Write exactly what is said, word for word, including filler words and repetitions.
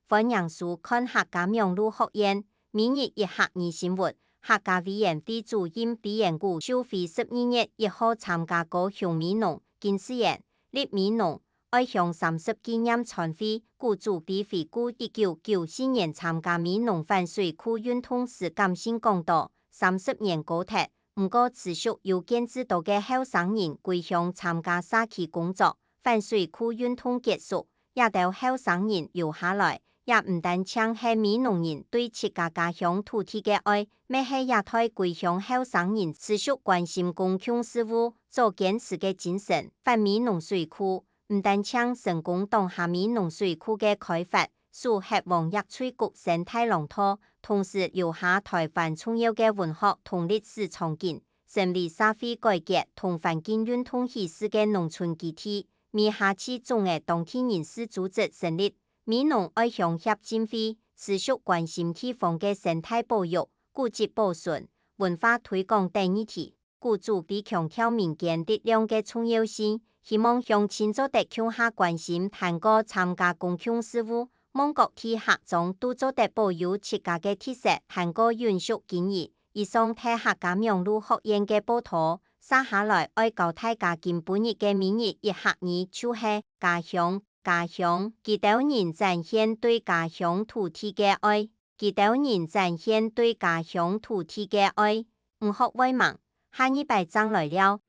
歡迎收看客家網路學院每日一客語新聞。客家委員會主任委員古秀妃十二月一號參加高雄美濃、金士園、立美濃、愛鄉三十紀念餐會。古主委回顧一九九四年參加美濃反水庫運動時感性講到：三十年過忒，毋過持續有見證到个後生人歸鄉參加社區工作，反水庫運動結束，這兜後生人留下來，也毋單淨係美濃人對自家家鄉土地个愛，乜係這代歸鄉後生人持續關心公共事務、做堅持个精神。反美濃水庫，毋單淨成功擋下美濃水庫个開發，守核王益翠谷生態廊道，同時留下台灣重要个文學同歷史場景，成為社會改革同環境運動起勢个農村基地。美下區總个當地人士組織成立美濃愛鄉協進會，持續關心地方个生態保育、古蹟保存、文化推廣等議題。古主委強調民間力量个重要性，希望鄉親做得共下關心，還過參加公共事務，望各地客庄都做得保有自家个特色，還過永續經營。以上係客家網路學院个報導，接下來愛教大家今晡日个每日一客語，就係家鄉，家鄉，佢兜人展現對家鄉土地个愛，佢兜人展現對家鄉土地个愛。毋學會吂？下二擺正來尞。